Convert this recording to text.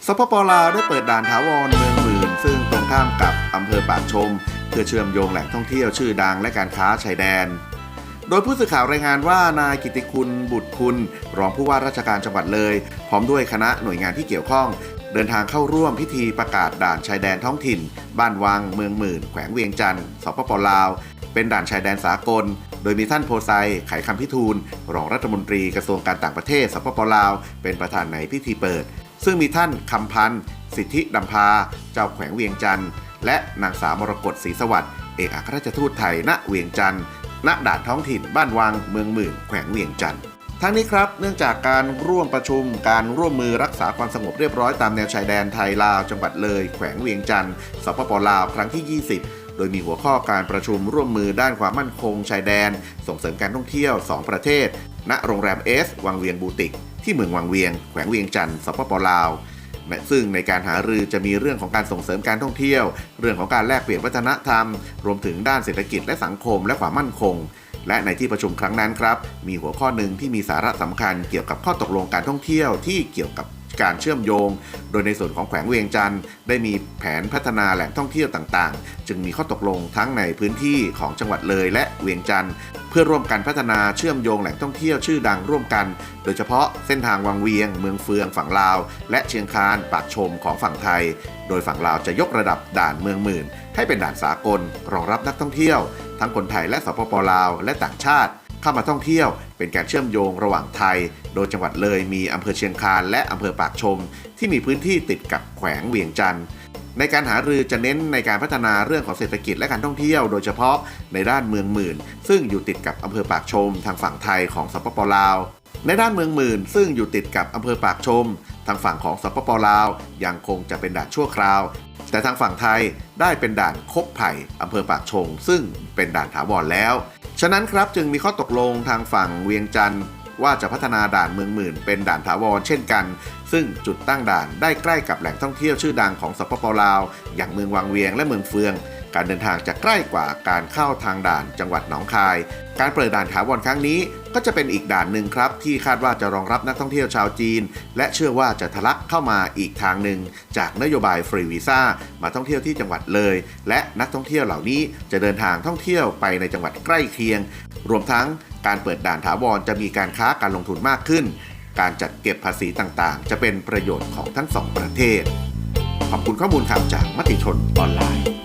ສປປ ລາວ ໄດ້ເປີດດ່ານຖາວອນເມືອງໝື່ນ ຊຶ່ງຕົງຂ້າມກັບອຳເພີປາກຊົມ ເພື່ອເຊື່ອມໂຍງແຫຼ່ງທ່ອງທ່ຽວຊື່ດັງ ແລະ ການຄ້າຊາຍແດນ. ໂດຍຜູ້ສື່ຂ່າວລາຍງານວ່າ ນາຍກິດຕິຄຸນ ບຸດຄຸນ ຮອງຜູ້ວ່າລາຊະການຈັງຫວັດເລີຍ ພ້ອມດ້ວຍຄະນະໜ່ວຍງານທີ່ກ່ຽວຂ້ອງ ເດີນທາງເຂົ້າຮ່ວມພິທີປະກາດດ່ານຊາຍແດນທ້ອງຖິ່ນ ບ້ານວັງ ເມືອງໝື່ນ ແຂວງວຽງຈັນ ສປປ ລາວ ເປັນດ່ານຊາຍແດນສາກົນ, ໂດຍມີທ່ານ ໂພໄຊ ໄຂຄຳພິທູນ ຮອງລັດຖະມົນຕີກະຊວງການຕ່າງປະເທດ ສປປ ລາວ ເປັນປະທານໃນພິທີເປີດ, ຊຶ່ງມີທ່ານ ຄຳພັນ ສິດທິດຳພາ ເຈົ້າແຂວງວຽງຈັນ ແລະ ນາງສາວ ມໍລະກົດ ສີສະຫວັດ ເອກອັກຄະລັດຖະທູດໄທ ນະວຽງຈັນ ນະດ່ານທ້ອງຖິ່ນບ້ານວັງ ເມືອງໝື່ນ ແຂວງວຽງຈັນ. ທັງນີ້ຄັບ ເນື່ອງຈາກການຮ່ວມປະຊຸມການຮ່ວມມືຮັກສາຄວາມສະຫງົບຮຽບຮ້ອຍຕາມແນວຊາຍແດນໄທ-ລາວ ຈັງຫວັດເລີຍ ແຂວງວຽງຈັນ ສປປ ລາວ ຄັ້ງທີ ໂດຍມີຫົວຂໍ້ການປະຊຸມຮ່ວມມືດ້ານຄວາມໝັ້ນຄົງຊາຍແດນ ສົ່ງເສີມການທ່ອງທ່ຽວສອງປະເທດ ນະໂຮງແຮມເອສ ວັງວຽງບູຕິກ ທີ່ເມືອງວັງວຽງ ແຂວງວຽງຈັນ ສປປ ລາວ ຊຶ່ງໃນການຫາລືຈະມີເລື່ອງຂອງການສົ່ງເສີມການທ່ອງທ່ຽວ, ເລື່ອງຂອງການແລກປ່ຽນວັດທະນະທຳ, ລວມເຖິງດ້ານເສດຖະກິດ ແລະ ສັງຄົມ ແລະ ຄວາມໝັ້ນຄົງ ແລະ ໃນທີ່ປະຊຸມຄັ້ງນັ້ນຄັບ ມີຫົວຂໍ້ໜຶ່ງທີ່ມີສາລະສຳຄັນກ່ຽວກັບຂໍ້ຕົກລົງການທ່ອງທ່ຽວທີ່ກ່ຽວກັບການເຊື່ອມໂຍງ ໂດຍໃນສ່ວນຂອງແຂວງວຽງຈັນ ໄດ້ມີແຜນພັດທະນາແຫຼ່ງທ່ອງທ່ຽວຕ່າງໆ ຈຶ່ງມີຂໍ້ຕົກລົງທັງໃນພື້ນທີ່ຂອງຈັງຫວັດເລີຍ ແລະ ວຽງຈັນ ເພື່ອຮ່ວມກັນພັດທະນາເຊື່ອມໂຍງແຫຼ່ງທ່ອງທ່ຽວຊື່ດັງຮ່ວມກັນ ໂດຍສະເພາະເສັ້ນທາງວັງວຽງ ເມືອງເຟືອງຝັ່ງລາວ ແລະ ຊຽງຄານ ປາກຊົມຂອງຝັ່ງໄທ ໂດຍຝັ່ງລາວຈະຍົກລະດັບດ່ານເມືອງໝື່ນໃຫ້ເປັນດ່ານສາກົນ ຮອງຮັບນັກທ່ອງທ່ຽວ ທັງຄົນໄທ ແລະ ສປປ ລາວ ແລະ ຕ່າງຊາດ ເຂົ້າມາທ່ອງທ່ຽວ ເປັນການເຊື່ອມໂຍງລະຫວ່າງໄທ ໂດຍຈັງຫວັດເລີຍມີອຳເພີຊຽງຄານ ແລະ ອຳເພີປາກຊົມ ທີ່ມີພື້ນທີ່ຕິດກັບແຂວງວຽງຈັນ. ໃນການຫາລືຈະເນັ້ນໃນການພັດທະນາເລື່ອງຂອງເສດຖະກິດ ແລະ ການທ່ອງທ່ຽວ ໂດຍສະເພາະໃນດ້ານເມືອງໝື່ນ ຊຶ່ງຢູ່ຕິດກັບອຳເພີປາກຊົມ ທາງຝັ່ງໄທຂອງ ສປປ ລາວ. ໃນດ້ານເມືອງໝື່ນ ຊຶ່ງຢູ່ຕິດກັບອຳເພີປາກຊົມ ທາງຝັ່ງຂອງ ສປປ ລາວ ຍັງຄົງຈະເປັນດ່ານຊົ່ວຄາວ, ແຕ່ທາງຝັ່ງໄທໄດ້ເປັນດ່ານຄົບໄຜ່ ອຳເພີປາກຊົມ ຊຶ່ງເປັນດ່ານຖາວອນແລ້ວ. ສະນັ້ນຄັບ ຈຶ່ງມີຂໍ້ຕົກລົງທາງຝັ່ງວຽງຈັນ ວ່າຈະພັດທະນາດ່ານເມືອງໝື່ນເປັນດ່ານຖາວອນເຊັ່ນກັນ, ຊຶ່ງຈຸດຕັ້ງດ່ານໄດ້ໃກ້ກັບແຫຼ່ງທ່ອງທ່ຽວຊື່ດັງຂອງ ສປປ ລາວ ຢ່າງເມືອງວັງວຽງ ແລະ ເມືອງເຟືອງ, ການເດີນທາງຈະໃກ້ກວ່າການເຂົ້າທາງດ່ານຈັງຫວັດໜອງຄາຍ. ການເປີດດ່ານຖາວອນຄັ້ງນີ້ ກໍຈະເປັນອີກດ່ານໜຶ່ງຄັບ ທີ່ຄາດວ່າຈະຮອງຮັບນັກທ່ອງທ່ຽວຊາວຈີນ ແລະ ເຊື່ອວ່າຈະທະລັກເຂົ້າມາອີກທາງໜຶ່ງ ຈາກນະໂຍບາຍຟຣີວີຊາ ມາທ່ອງທ່ຽວທີ່ຈັງຫວັດເລີຍ ແລະ ນັກທ່ອງທ່ຽວເຫຼົ່ານີ້ຈະເດີນທາງທ່ອງທ່ຽວໄປໃນຈັງຫວັດໃກ້ຄຽງ, ລວມທັງການເປີດດ່ານຖາວອນຈະມີການຄ້າການລົງທຶນມາກຂຶ້ນ, ການຈັດເກັບພາສີຕ່າງໆ ຈະເປັນປະໂຫຍດຂອງທັງສອງປະເທດ. ຂອບຄຸນຂໍ້ມູນຂ່າວຈາກມະຕິຊົນອອນລາຍ.